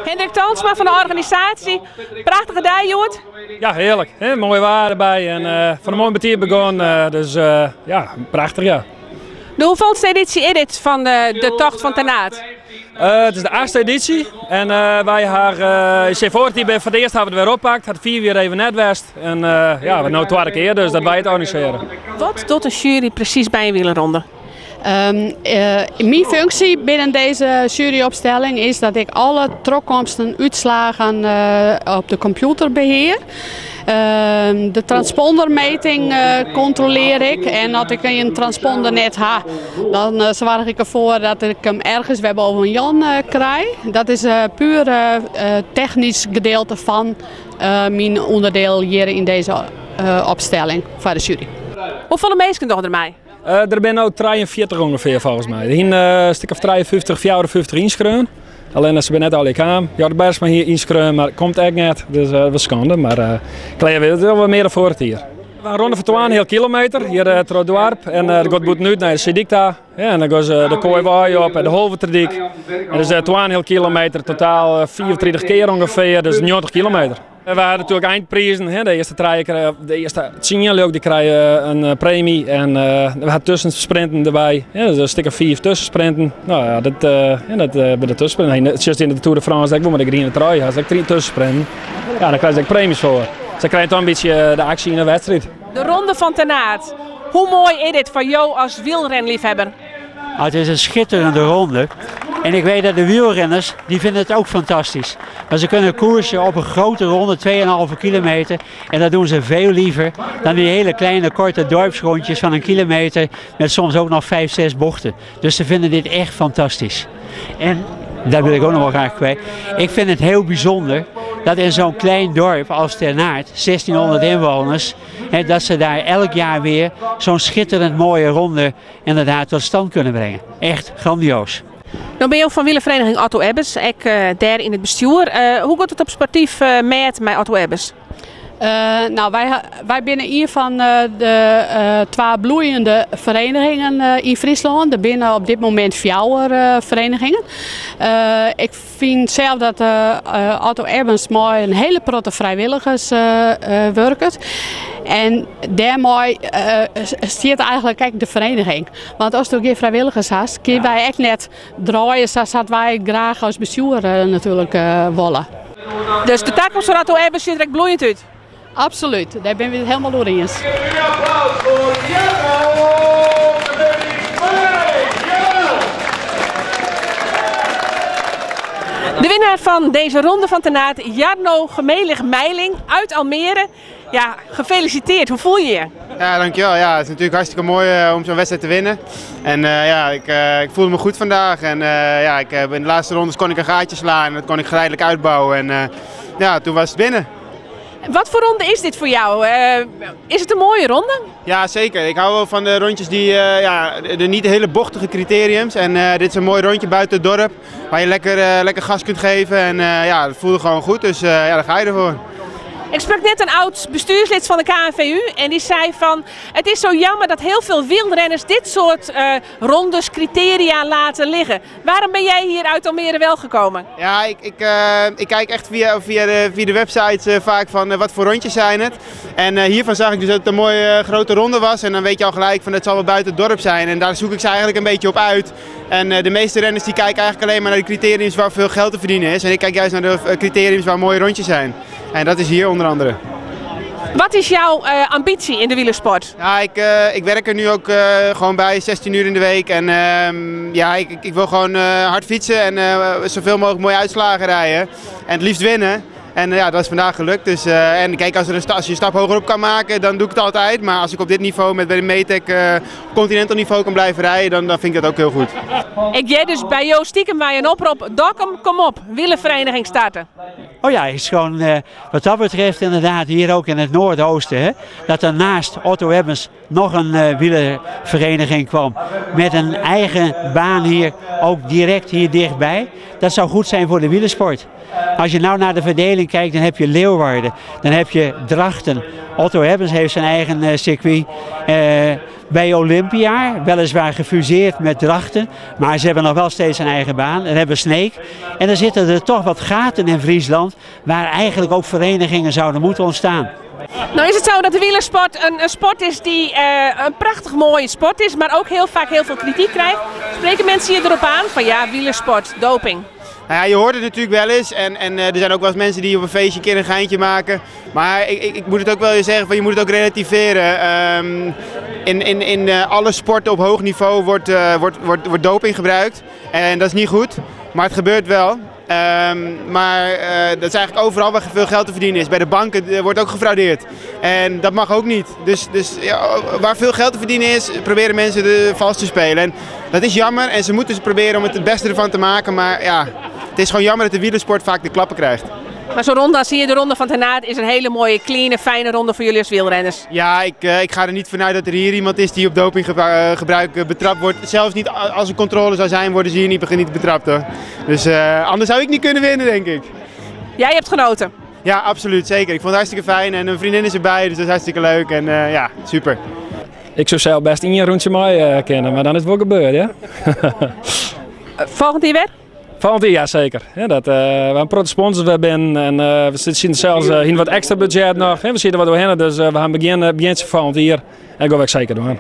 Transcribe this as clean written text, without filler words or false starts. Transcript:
Hendrik Tolsma fan de organisaasje, prachtige dei hjoed. Ja, hearlik. Hè? Moai waar derby en fan 'e moarn betiid begûn. Dus ja, prachtich ja. De hoefolste edysje is dit fan de Tocht fan Ternaard? It is de achtste edysje en wy ha foarich jier foar it earst hawwe we it wer oppakt. Hat 5 jier even net west en ja, we no twadde kear dus dat wy it organisearje. Wat docht in sjuery presys by in wielerronde? Myn funksje binnen dizze sjueryopstelling is dat ik alle trochkomsten, útslagen op de kompjûter behear. De transpondermeting kontrolear ik en as ik in transponder net ha, dan soargje ik derfoar dat ik him ergens wer boven Jan krij. Dat is puer technysk gedeelte fan myn ûnderdiel hjir yn dizze opstelling foar de sjuery. Hoefolle minsken dogge der mei? Der binne no 43 ûngefear folgens my. Der hiene in stik of 53, 54 ynskreaun. Allinne se binne net allegear kaam. Jorrit Bergsma hie ynskreaun, mar komt ek net. Dus dat was skande. Mar klear it is wol mear dan foarich jier. In ronde fan twaenheal kilometer hjir troch it doarp. En dat giet bûtenút nei de Seedyk ta. Ja, en dan gean se de Koaiwei op en de Holwerterdyk. En dus twaenheal kilometer, totaal 35 kear ûngefear, dus 90 kilometer. We ha natuerlik eindprizen. De earste trije, de earste tsien leau ik, dy krije in premy. En we ha tussensprinten derby. Ja, dus in stik of 5 tussensprinten. Nou ja, dat, ja, dat by de tussensprinten. Het is in de Tour de France ek wol mei de griene trui. Ha se ek tussensprinten. Ja, dan krije se ek premies foar. Se krije toch in bytsje de aksje yn de wedstriid. De Ronde fan Ternaard. Hoe moai is dit foar jo as wielrenliefhebber? Ah, het is een schitterende ronde. En ik weet dat de wielrenners, die vinden het ook fantastisch. Maar ze kunnen koersen op een grote ronde, 2,5 kilometer. En dat doen ze veel liever dan die hele kleine korte dorpsrondjes van een kilometer. Met soms ook nog 5, 6 bochten. Dus ze vinden dit echt fantastisch. En daar wil ik ook nog wel graag kwijt. Ik vind het heel bijzonder dat in zo'n klein dorp als Ternaard, 1600 inwoners, hè, dat ze daar elk jaar weer zo'n schitterend mooie ronde inderdaad tot stand kunnen brengen. Echt grandioos. No binne jo fan wielervereniging Otto Ebbers, ek dêr yn it bestjoer. Hoe giet it op sportyf mêd mei Otto Ebbers? Nou, wy, wy binne ien fan de twa bloeiende verenigingen yn Fryslân. Der binne op dit momint fjouwer verenigingen. Ik fyn sels dat Otto Ebbers mei in hiele protte frijwilligers wurket. En dêrmei stiet eigenlik ek de vereniging. Want asto gjin frijwilligers hast, kinne wy ek net draaie sa't wy graach as bestjoer natuerlik wolle. Dus de takomst fan Otto Ebbers sjocht der ek bloeiend út? Absolút, dêr binne wy it hielendal oer iens. De winnaar van deze ronde van Ternaard, Jarno Gemelig Meiling uit Almere. Ja, gefeliciteerd. Hoe voel je je? Ja, dankjewel. Ja, het is natuurlijk hartstikke mooi om zo'n wedstrijd te winnen. En ja, ik voelde me goed vandaag. En ja, in de laatste rondes kon ik een gaatje slaan en dat kon ik geleidelijk uitbouwen. En ja, toen was het binnen. Wat voor ronde is dit voor jou? Is het een mooie ronde? Ja, zeker. Ik hou wel van de rondjes die, ja, de niet hele bochtige criteriums. En dit is een mooi rondje buiten het dorp, waar je lekker gas kunt geven. En ja, dat voelde gewoon goed, dus ja, daar ga je ervoor. Ik sprak net een oud bestuurslid van de KNVU en die zei van het is zo jammer dat heel veel wielrenners dit soort rondes, criteria laten liggen. Waarom ben jij hier uit Almere wel gekomen? Ja, ik kijk echt via de websites vaak van wat voor rondjes zijn het. En hiervan zag ik dus dat het een mooie grote ronde was. En dan weet je al gelijk van het zal wel buiten het dorp zijn. En daar zoek ik ze eigenlijk een beetje op uit. En de meeste renners die kijken eigenlijk alleen maar naar de criteriums waar veel geld te verdienen is. En ik kijk juist naar de criteriums waar mooie rondjes zijn. En dat is hier onder andere. Wat is jouw ambitie in de wielersport? Ja, ik werk er nu ook gewoon bij, 16 uur in de week. En ja, ik wil gewoon hard fietsen en zoveel mogelijk mooie uitslagen rijden. En het liefst winnen. En ja, dat is vandaag gelukt. Dus, en kijk, als je een stap hoger op kan maken, dan doe ik het altijd. Maar als ik op dit niveau met bij de Metec continental niveau kan blijven rijden, dan vind ik dat ook heel goed. Ik jij dus bij Joost stiekem bij een oproep, Dokkum, kom op, wielervereniging starten. Oh ja, is gewoon wat dat betreft inderdaad hier ook in het Noordoosten, hè, dat er naast Otto Ebbers nog een wielervereniging kwam met een eigen baan hier, ook direct hier dichtbij. Dat zou goed zijn voor de wielersport. Als je nou naar de verdeling kijkt, dan heb je Leeuwarden, dan heb je Drachten. Otto Hebbens heeft zijn eigen circuit. Bij Olympia, weliswaar gefuseerd met Drachten, maar ze hebben nog wel steeds een eigen baan. Dan hebben we Sneek. En dan zitten er toch wat gaten in Friesland waar eigenlijk ook verenigingen zouden moeten ontstaan. Nou is het zo dat de wielersport een sport is die een prachtig mooie sport is, maar ook heel vaak heel veel kritiek krijgt. Spreken mensen je erop aan van ja, wielersport, doping? Nou ja, je hoort het natuurlijk wel eens en er zijn ook wel eens mensen die op een feestje een keer een geintje maken. Maar ik moet het ook wel eens zeggen, van, je moet het ook relativeren. In alle sporten op hoog niveau wordt doping gebruikt en dat is niet goed, maar het gebeurt wel. Maar dat is eigenlijk overal waar veel geld te verdienen is. Bij de banken wordt ook gefraudeerd. En dat mag ook niet. Dus waar veel geld te verdienen is, proberen mensen vals te spelen. En dat is jammer en ze moeten dus proberen om het beste ervan te maken. Maar het is gewoon jammer dat de wielersport vaak de klappen krijgt. Maar zo'n ronde als hier, de Ronde van Ternaard, is een hele mooie, clean, fijne ronde voor jullie als wielrenners. Ja, ik ga er niet vanuit dat er hier iemand is die op dopinggebruik betrapt wordt. Zelfs niet als er controle zou zijn, worden ze hier niet betrapt hoor. Dus anders zou ik niet kunnen winnen, denk ik. Jij hebt genoten? Ja, absoluut, zeker. Ik vond het hartstikke fijn en een vriendin is erbij, dus dat is hartstikke leuk en super. Ik zou zelf best in een rondje mee kennen, maar dan is het wel gebeurd, ja. Volgend jaar weer? Volgend jaar, ja, zeker. Ja, dat we hebben een grote sponsor we binnen en we zien zelfs hier wat extra budget nog. Hè, we zitten wat doorheen, dus we gaan beginnen volgend jaar en dat ga ik zeker doen.